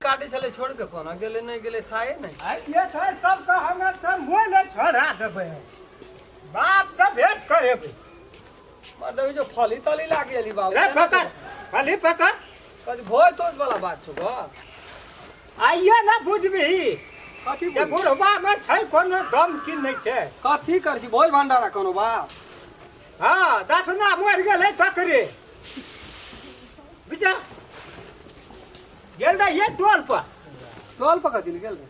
काटै छलै छोड़ के कोना गेलै नहि गेलै थाहे नहि। आइ जे छै सबके हमे तऽ मुँह नहि छोड़ा देबै, बाप से भेंट करेबै। मतलब जो फली तली लाग गेली बाबू। रे पकड़, फली पकड़। कथी भोज तोज वाला बात छौ गो? आइए ना बुझबिही। कथी जे बुझबही? बुढ़बा मे छै कोनो दम की नहि छै। कथी कर छी भोज भंडारा कोनो बा? हँ, दसना मरि गेलै तकरे बुझा गेल रहियै टोल पर। टोल पर कथी लए गेल रही?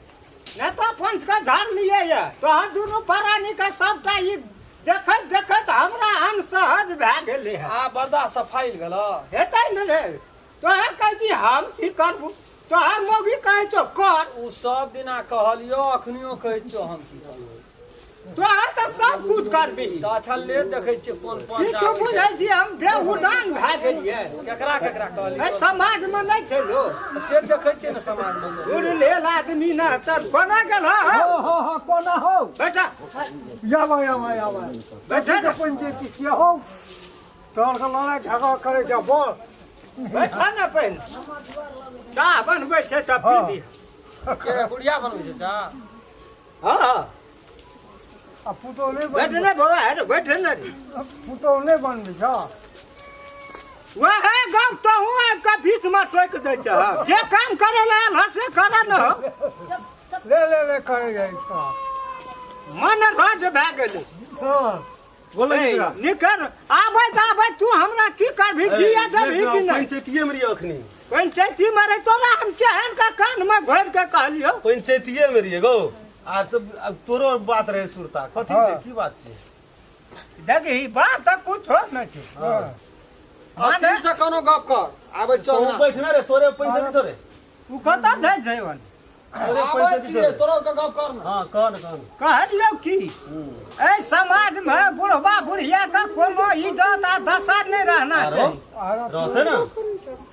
नहि तऽ पंच के झाड़ लिए ये तोहर दुनू प्राणी के सबटा ई देखैत देखैत हमरा अनसहज भए गेलै हँ। आ बर्दाश्त से फैल गेल। हेतै ने रे, तोहर कहै छी हम की करबू, तोहर मौगी कहै छौ कर। ओ सब दिना कहलियो, अखनियो कहै छियो हम की करबू। तोहर तऽ सब कुछ करबी। तऽ अच्छा ले देखै छियै कोन की पंच तू आबै बुझै छै। छी हम बेहुदान भए गेलियै? केकरा केकरा कहली? एहि समाजमे नहि छै लोक। से देखै छियै ने समाजमे लोक। बुढ़ लेल आदमी ने तऽ कोना गेल हँ? हो हो हो, कोना हो? बेटा। आबऽ आबऽ आबऽ। बैठे ने। पंचायती के हो तोहर के लड़ाई झगड़ा करे जा बोल। बैठा ने, पहिने चाह बनबै छै तऽ पी लिह। के बुढ़िया बनबै छै चाह? हँ। आ पुतोह नहि बैठ बनबै? ने बौआ, हे रे, बैठ ने रे। पुतोह नहि बनबै छ? वएह गप तहूँ आबि कऽ बीचमे टोकि दै छह। जे काम करे लए आयल हँ से करे ने हो। ले ले ले करे जाइ छ। मन रज भए गेलै। हँ। बोलो। ए, निकर आबैत आबैत तू हमरा की करबही, जिया देबही कि नहि? पंचायतीये मे रहियै अखनी। पंचायती मे रही तोरा हम केहन के कान मे घोरि के कहलियौ। पंचायतीये मे रहियै गौ। आ तऽ आ तोरो बात रहे सुरता कथी छै, की बात छै? देखही, बात तऽ कुछो नहि छै। अस्थिर से कोनो गप कर, आबै चल तू ना। बैठ ना रे, तोरे पंचायती छौ रे। ओ कतऽ जाइ छै ओने? तोरे आबै पंचायती छौ छियै रे। तोरो के गप कर ना। हँ, कह ने, कह ने। कहलियौ की, एहि समाज मे बुढ़बा बुढ़िया के कोनो इज्जत आ दशा नहि रहना आरो चाही। रहते ना।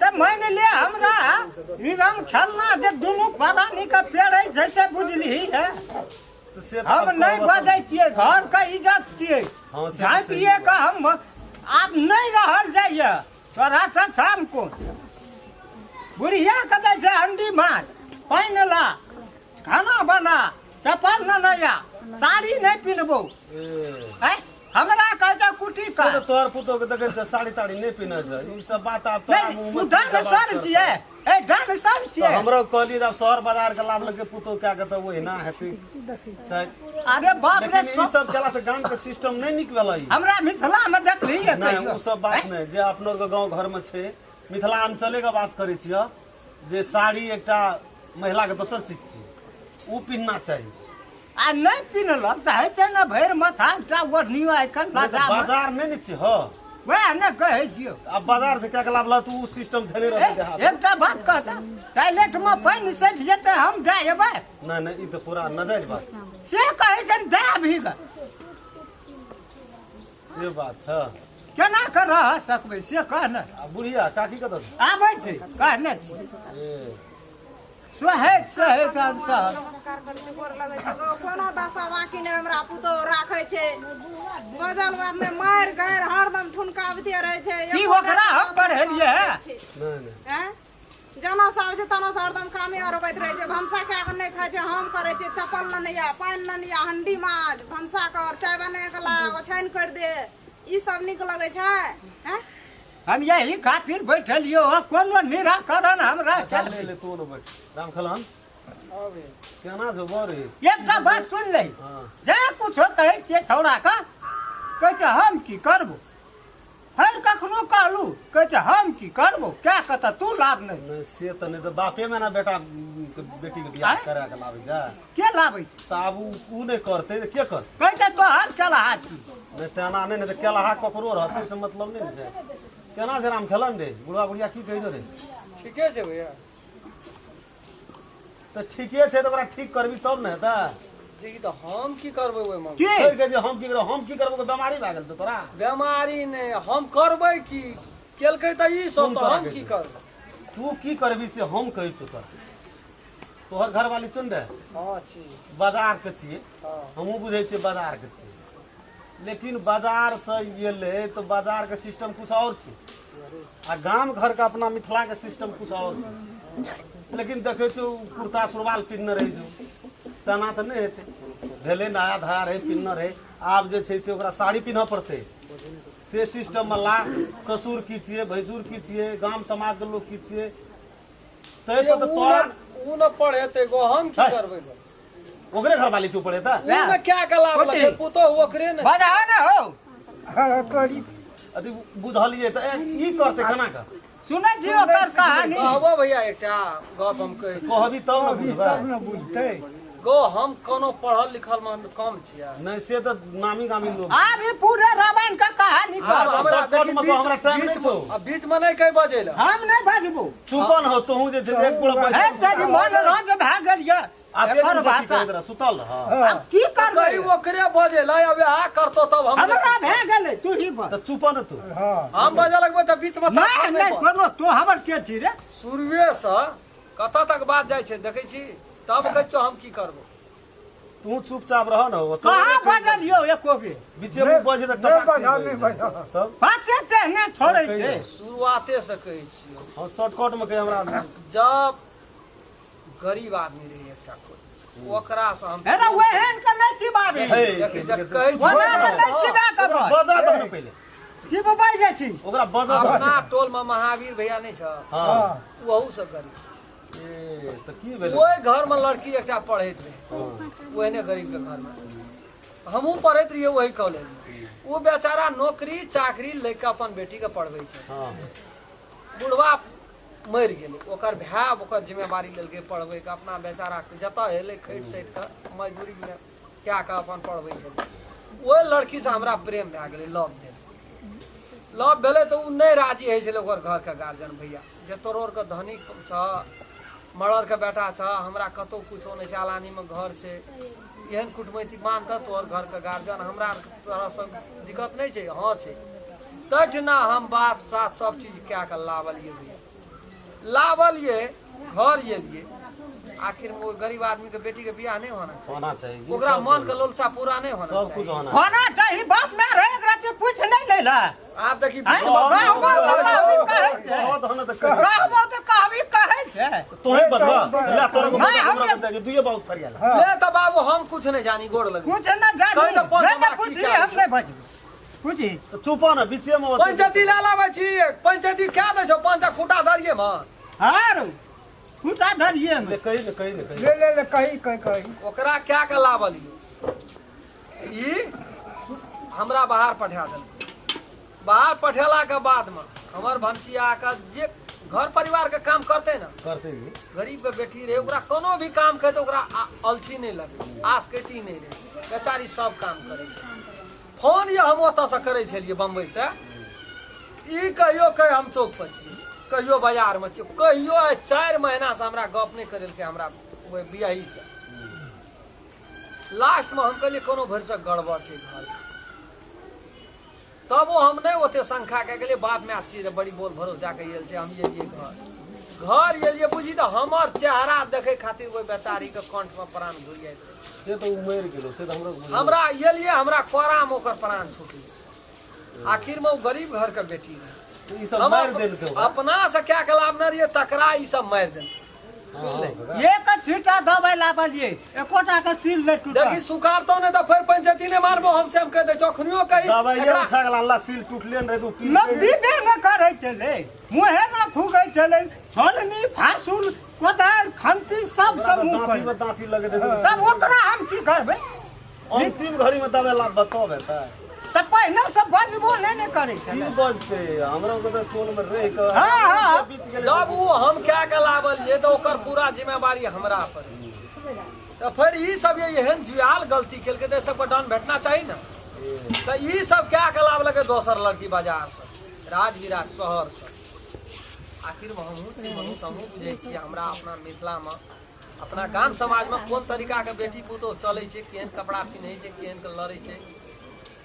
तऽ मानि ले हमरा ई रंग खेलना जे दुनू प्राणी के पेड़ै छै से बुझलिही है। तऽ से तऽ हम आब नहि कहबऽ बजै छियै, घर के इज्जत छियै। हँ, से तऽ सही झाँपिए के हम आब नहि रहल जाइए। तोरा से छाम कोन बुढ़िया के दै छै हंडी माछ, पानि ला, खाना बना, चप्पल न नया, साड़ी नहि पिन्हबौ। ए। आँय, हमरा कहै छै कुटी से कर। तऽ तोहर पुतोह के देखै छै साड़ी ताड़ी नहि पिन्है छै, ई सब बात आब तोरा नहि मुँह मे ओ की डानसर जवाब करतै? छियै, ए डानसर तऽ छियै। हमरो कहलियै जे आब शहर बाजार के लाभ लगे पुतोह कए के तऽ ओहिना हेतै शायद। अरे बाप रे। लेकिन ई सब केला से गाम के सिस्टम नहि नीक भेलै। हमरा मिथिला मे देखली है नहि कहियो? ओ सब बात नहि जे अपनो के गाँव घर में छै, मिथिलाञ्चले के बात करै छियै जे साड़ी एकटा महिला के दोसर चीज छै, ओ पिन्हना चाही। आ नहि पिन्हलक तऽ होइ छै ने भरि माथा एकटा ओढ़नियो आइखन नहि तऽ बाजार मे। बाजार नहि ने छै हँ। वएह ने कहै छियौ। आब बाजार से क्या के लाभ तू ओ सिस्टम धेने ए, रहतै देहात। एकटा बात कहता, टॉयलेट मे पानि सटि जेतै हम जा एबै? नहि नहि, ई तऽ पूरा नजायज बात। से कहै छै दए अभी गे। से बात छै। केना के रह सकबै से कह ने। आ बुढ़िया काकी कतऽ छै? आबै छै, कहने छी। ए। सहैत सहैत आब सहत। नमस्कार करै छी, गोर लगै छै गो। कोनो दशा बाकी नहि हमरा पुतोह राखै छै। बजल बात नहि, मारि गारि हरदम ठुनकाबिते रहै छै। की ओकरा हम पढ़ेलियै है? नहि नहि। आँय? जेना से आबै छै तेना से हरदम कामे अरबैत रहै छै। भनसा कए कऽ नहि खाइ छै, हम करै छियै। चप्पल लेने आ, पानि लेने आ, हंडी माज, भनसा कर, चाय बना कऽ ला, ओछाइन करि दे। ई सब नीक लगै छै? आँय? हम यही खातिर बैठलियो हँ, कोनो निराकरण हमरा अच्छा चाही। ले ले, तू ने बैठ। राम खेलन केना छौ बड़ी? एकटा बात सुन ले। हँ। जे कुछो कहै छियै छौड़ा के, कहै छै हम की करबो। फेर कखनो कहलू, कहै छै हम की करबो, क्या के तऽ तू लाभ नहि। नहि से तऽ नहि तऽ बापे में ना बेटा के बेटी के बियाह आँय? करा के लाबै जा। के लाबै छै? तऽ आब उ नहि करतै तऽ के करतै? कहै छै तोहर केलहा छी। नहि तेना नहि, नहि तऽ केलहा ककरो रहतै से मतलब नहि ने छै। केना छै राम खेलन रे, बुढ़वा बुढ़िया की कहै छौ रे? ठीके छै भैया। तऽ ठीके छै तऽ ओकरा ठीक करबी तब ने हेतै। देखी तऽ हम की करबै ओहिमे? की छोड़ि के जे हम की करबै, हम की करबै, ओकर बेमारी भए गेल छौ तोरा। बेमारी नहि, हम करबै की? केलकै तऽ ई सब सुन तऽ तोरा हम कहै की छौ। करबै? तू की करबी से हम कहै छौ तोरा। तोहर घरवाली चुन दे। हँ छी। बाजार के छियै। हँ। हमहूँ बुझै छियै बाजार के छियै, लेकिन बाजार से एलै तऽ बाजार के सिस्टम कुछ और छै आ गाम घर के अपना मिथिला के सिस्टम कुछ और छै। लेकिन देखै छियौ कुर्ता सुरवाल पिन्हने रहै छौ, तेना तऽ नहि हेतै। भेलै नया धार रहै, पिन्हने रहै। आब जे छै से ओकरा साड़ी पिन्हऽ पड़तै, से सिस्टममे ला। ससुर की छियै, भैंसुर की छियै, गाम समाजके लोक की छियै, ताहि पर तऽ तोरा उ न पढ़ेतै गो, हम की करबै गो? ओकरे घरवाली चुप पड़े तऽ उ न क्या के लाभ होती। लगे पुतोह ओकरे ने बजा ने हो। हाँ, करी। अथी बुझलियै तऽ ई करतै केना कऽ? सुनै छी ओकर कहानी? कहबो भैया, एकटा गप हम कहै छी। कहबी तब ने बुझबै। तब ने बुझतै गो। हम कोनो पढ़ल लिखल मे कम छियै? नहि, से तऽ नामी गामी लोक। आब ई पूरे रामायण के कहानी आब कह। हमरा शॉर्टकट देखी, मे तो हमरा बीच टाइम नहि बीच छौ। आ बीच मे नहि कहि बजै लए। हम नहि बजबो। चुपन हो तोहू, जे छै एक गोड़ा हे तेरी मन रोज भए गेल ये। आ ते एकर दिन से की भाषा करैत रह, सुतल रह? आब की करबै? कही ओकरे बजै लए, अब आ करतो तब हम हमरा भए गेलै, तू ही बज। तऽ चुपन तू। हाँ। हम बजऽ लगबै तऽ बीच मे नहि नहि, कोनो तू हमर के छी रे? शुरुए से कतऽ तक बात जाइ छै देखै छी, तब कहै छियौ हम की करबो। तू चुपचाप रह न हो। कहाँ बजलियौ एको बेर? बीचे में बजे तऽ नहि टपाक बजा, से नहि बजै। बजा। तब बाते तेहने छोड़ै छै। शुरुआते से कहै छियौ। हम शॉर्टकट में कहि हमरा। जब गरीब आदमी रहै एकटा कोइ, ओकरा से हम हेरा ओहेन के नहि चिबाबी। हे, देखी, देख, कहै छियौ। ओना के नहि चिबा के बज। बजा दह ने पहिले। चिबबै जाइ छी। ओकरा बजा दह। अपना टोल में महावीर भैया नहीं छ? हाँ। ओहू से गरीब। ए तऽ की भेलै? ओहि घर में लड़की एकटा पढ़ैत रहे, ओहने गरीब के घर में हमहूँ पढ़ैत रहियै वही कॉलेज में। ओ बेचारा नौकरी चाकरी लऽ कऽ अपन बेटी के पढ़बै छै। बुढ़वा मरि गेलै, ओकर भाय ओकर जिम्मेवारी लेलकै पढ़बैके। अपना बेचारा जतऽ हेलै खटि सटि कऽ मजदूरीमे कए कऽ अपन पढ़बै छलै। ओहि लड़कीसँ हमरा प्रेम भए गेलै, लव भेलै। लव भेलै तऽ ओ नहि राजी होइ छलै ओकर घरके गार्जियन भैया, जे तोरो आरके धनिक छह, मरड़के बेटा छह, हमरा कतहु कुछो नहि छै, अलानीमे घर छै, एहन कुटमैती मानतह तोहर घरके गार्जियन? हमरा आरके तरफसँ दिक्कत नहि छै? हँ छै। तहिठिना हम बात सात सब चीज कए कऽ लावलियै भैया, लावलियै, घर एलियै। आखिरमे ओहि गरीब आदमीके बेटीके बियाह नहि होना चाही? होना चाही। ओकरा मनके लोलसा पूरा नहि होना सब कुछ चाही? होना। होना चाही। बाप माय रहे एकरा ते पूछ नहि लेला। आब देखी, आँय, कहबो तऽ कहबी कहै छै। बहुत होना तऽ कहि। कहबो तऽ कहबी कहै छै। तोहे बतबा ले तोरा को। नहीं, हम दुइये बहुत फरियाला। ले तऽ बाबू, हम कुछ नहि जानी, गोड़ लगे। कुछ न जानी। कहि तऽ पाँच नहि हमरा नहि की पूछली, चाही? हम नहि बजबो, पूछी। तऽ चुप न बीचे में। पंचायती लए लाबै छी, पंचायती कए दै छौ? पाँचटा खूटा धरिये मे। आर खूटा धरिये मे। ले कहि ने, कहि ने, कहि। ले ले ले, कही कही कही। ओकरा कए के लावलियो, ई हमरा बाहर पठा देलकै। बाहर पठेलाके बादमे हमर भनसियाके जे घर परिवारके काम करतै ने? करते ही। गरीबके बेटी रहै, ओकरा कोनो भी काम कहै तऽ ओकरा अलसी नहि लगै, आसकैती नहि रहै, बेचारी सब काम करै छै। फोन ये हम ओतऽसँ करै छलियै बम्बइसँ, ई कहियो कहि हम चौक पर छी, कहियो बाजारमे छी, कहियो आइ 4 महीनासँ हमरा गप नहि करेलकै हमरा ओहि बियाहीसँ। लास्टमे हम कहलियै कोनो भरिसँ गड़बड़ छै घर। तब ओ हम नहि ओते शंखा कए गेलियै, बाप माय छियै तऽ बड़ी बोल भरोस जाके आयल छै। हम एलियै घर, घर एलियै बुझी तऽ हमर चेहरा देखै खातिर ओहि बेचारीके कंठमे प्राण घुरि जाइत रहै। से तऽ ओ मरि गेलो, से तऽ हमरो बुझल। हमरा एलियै, हमरा कोरामे ओकर प्राण छुटलै। आखिरमे ओ गरीब घरके बेटी रहै। ई सब हम मारि देलकै ओकरा। अपना से क्या के लाभ रहियै, तकरा ई सब मारि देलकै, सुन ले। एक छींटा दबाई लाबलियै, एकोटा के सील नहि टूटल। देखी, सुखारतो नहि तऽ फेर पंचायती नहि मारबो हम, से हम कहि दै छियौ अखनियो कही। दबाइये एकरा उठा के लानला, सील टूटले ने रहै तऽ ओ पी। न पीबे न करै छलै, मुँहे न थूकै छलै। छोलनी, फासुल, कोदारि, खंती सब सब मुँह दाँती पर में दाँती लगेत हेतै। तब ओकरा हम की करबै? अंतिम घड़ी में दबाई ला बताब हेतै। तऽ पहिने से बजबो नहि ने करै की छलै। बजतै? हमरा के तऽ टोल में रहि कऽ हाँ। बीत गेलै। जब ओ हम कए के लाबलियै तऽ ओकर पूरा जिम्मेवारी हमरा पर। तऽ फेर ई सब जे एहन जुआल गलती केलकै तऽ सबके दंड भेटना चाही ने। तऽ ई सब कए के लाबलकै दोसर लड़की बाजारसँ, राजविराज शहरसँ। आखिरमे हमहूँ छी मनुष्य, हमहूँ बुझै छियै हमरा अपना मिथिलामे, अपना गाम समाजमे कोन तरीकाके बेटी पुतोह चलै छै, केहन कपड़ा पिन्है छै, केहन के लड़ै छै,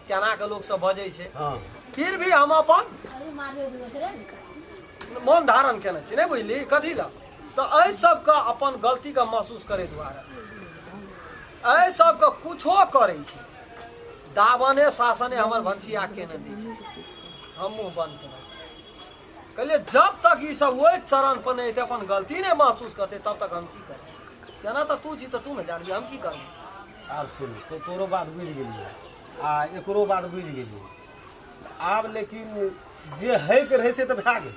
केना के लोक सब बजै छै। फिर भी हम अपन मौन धारण केने छी। नहि बुझली कथी लए? तऽ एहि सबके अपन गलतीके महसूस करै दुआरे एहि सबके कुछो करै छै। दाबने शासने हमर भनसिया केने दै छै, हम मुँह बन्द केने छी। कहलियै जब तक ई सब ओहि चरण पर नहि एतै, अपन गलती नहि महसूस करतै, तब तक हम की करबै? केना तऽ तू छी तऽ तू ने जानबी हम की करबै। आब सुन तो, तोरो बात बुझि गेलियै आ एकरो बात बुझि गेलियै आब, लेकिन जे होइके रहै से तऽ भए गेल,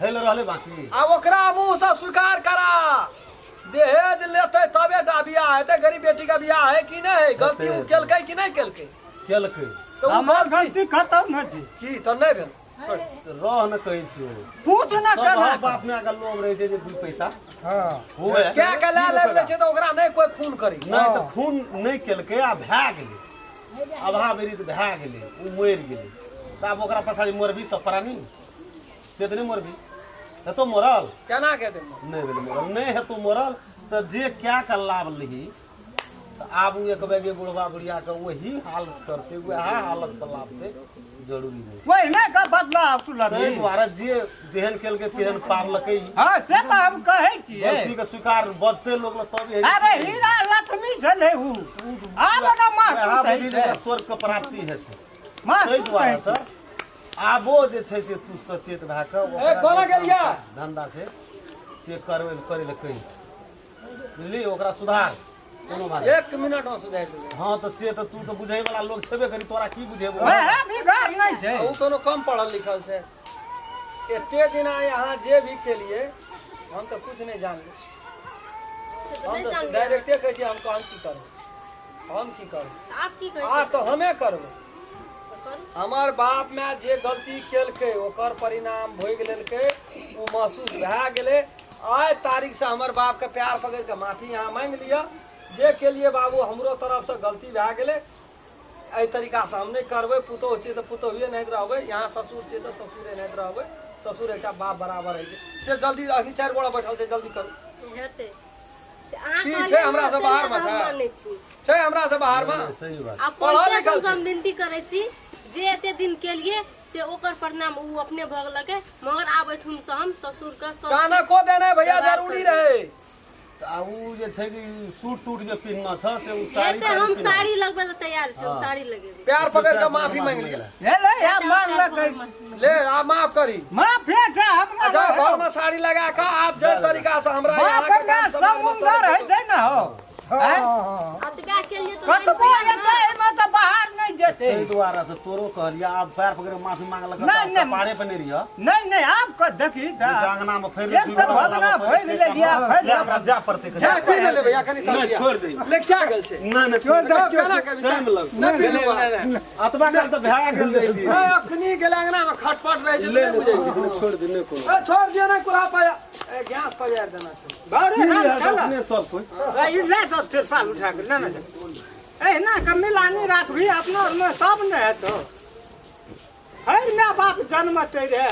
है लए रहलै बाकी। आब ओकरा मुँहसँ स्वीकार करा, दहेज लेतै तबे टा बियाह हेतै। गरीब बेटी के बियाह है कि नहि है? गलती ओ केलकै कि नहि केलकै? केलकै। तऽ ओ हमर गलती गलती खतम न छै। की तऽ नहि भेल? छोड़। रह ने कहै छियौ, पूछ न सब केना बाप माय के लोभ रहै छै जे दू पैसा हँ हुए। कए के लए लेब छै तऽ ओकरा नहि कोइ खून करी। नहि तऽ खून नहि केलकै आ भए गेलै, अभा बेरी तऽ भए गेलै, ओ मरि गेलै, तऽ आब ओकरा पछाड़ी मरबी सब प्राणी से तऽ नहि मरबी, हेतौ मरल? केना के हेतै? नहि भेलै मरल, नहि हेतौ मरल। तऽ जे कए कऽ लाभ लिही तऽ आब ओ एक बैगे बुढ़बा बुढ़ियाके वही हालत करतै, वएह हालत पर लाबतै, जरूरी नहि। ओहिने के बदला सुलभी। ताहि दुआरे जे जेहन केलकै तेहन पारलकै। हँ, से तऽ हम कहै छियै। गलतीके स्वीकार बजतै लोक लग तब हेतै। अरे हीरा लक्ष्मी छलै उ, आब ने वएह महसूस होइ बुझी छै जे स्वर्गके प्राप्ति हेतै ताहि महसूस दुआरे होइ छै। सर आबो जे छै से तू सचेत भए कऽ ए, कोना गेलियै? धंधा छै से करबै लए, करै लए कही, बुझली? ओकरा सुधार कोनो बात नहि। एक मिनट में सुधारि देबै। हँ तऽ से तऽ तू तऽ बुझै वाला लोक छेबे करी, तोरा की बुझेबो? वएह बिगाड़ नहि छै। ओ कोनो कम पढ़ल लिखल छै? एते दिना यहाँ जे भी केलिए हम तऽ कुछ नहि जानली। हम नहि तऽ जानलियै। डायरेक्टे कहै छियै, हम हम की करबै, हम की करबै? आब की कहै? आब तऽ हमे करबै। हमर बाप माय जे गलती केलकै ओकर परिणाम भोगि लेलकै, ओ महसूस भए गेलै। आइ तारीख से हमर बाप के प्यार पकड़ि के माफी यहाँ मांगि लिअ जे केलिए बाबू, हमरो तरफ से गलती भए गेलै, एहि तरीका से हम नहि करबै। पुतोहु छियै तऽ पुतोहुए नाहित रहबै, यहाँ ससुर छियै तऽ ससुरे नाहित रहबै। ससुर एकटा बाप बराबर होइ छै। से जल्दी, अखनी 4 गोरा बैठल छै, जल्दी करू। हेतै से अहाँ की कहलियै छै हमरा ने, से ताहि बाहरमे लए छै? हम मानै छी। छै हमरा से बाहरमे? सही बात। आ पढ़ल पढ़ल लिखल छै। हम विनती करै छी जे एते दिन केलिए से ओकर परिणाम ओ अपने भोगलकै, मगर आब एहिठुम से हम ससुर के सास के चाणको देनाइ भैया व्यवहार जरूरी करबै। रहै। तऽ आ उ जे छै कि सूट तूट जे पिन्हना छ से उ साड़ी हेतै, ताड़ी हम पिन्हना। साड़ी लगबै लए तैयार छी, हम साड़ी लगेबै। प्यार पकड़ के माफी मांगि लिअ। भेलै, आब मानलकै। ले आ माफ करी। माफे छै हमरा। अच्छा, घर में साड़ी लगा के आप जे तरीका से हमरा यहाँ बाप के रे, गाम समाज में समुंदर चलै होइ छै ने हौ, आँय? आब तऽ ब्याह केलिए तऽ कतबो एतै एहिमे तऽ बाहर नहि जेतै। ताहि दुआरे से तोरो कहलियै, आब पैर पकड़ि के माफी मांगलक नहि, नहि। कपारे पर नहि रहिह। नहि नहि, आब क देखी तऽ जैसे अंगना में फैल एक तऽ भगना भोगि लेलियै, फैल ले, हमरा जा पड़तै कनि। जा, पी ले भैया कनि। नहि, छोड़ि दे। लेक्चा गेल छै। नहि नहि, छोड़ दे। केना के टाइम लगतै। नहि पी ले। अतबा काल तऽ भए गेल रहै छै। ए, अखनी गेल अंगना में खटपट रहै छै, ले नहि बुझै ले, छै। छोड़ दे, नहि कोनो। ए, छोड़ दियौ ने कुल्हा पाया, ए गैस पजार देना छै। घरे की राम है चल। अपने सब कोइ ई ले तो तिरपाल उठा के, नहि नहि, एहिना के मिलानी राखबी अपना आरमे तब ने हेतौ। हर my बाप जन्मतै रे।